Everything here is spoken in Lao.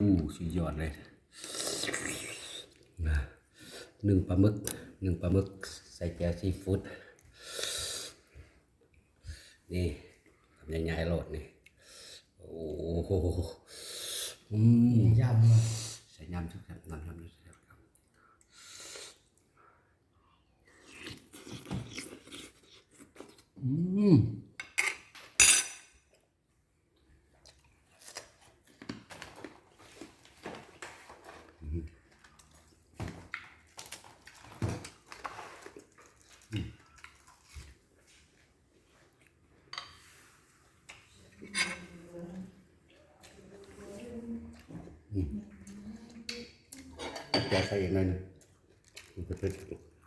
ອູ້ ສຸດຍອດເລີຍ. ໜຶ້ງປາໝຶກ ໜຶ້ງປາໝຶກໃສ່ແຈ່ວຊີຟູດ. ນີ້ ຄຳໃຫຍ່ໆໂລດນີ້. ໂອ້ໂຫ ອືມ ຍຳ ໃສ່ຍຳ ຍຳ ຍຳ ຍຳ. ອືມ ແກະໃສ່ອີກໜ້ອຍໜຶ່ງ ມັນຈະເຜັດ.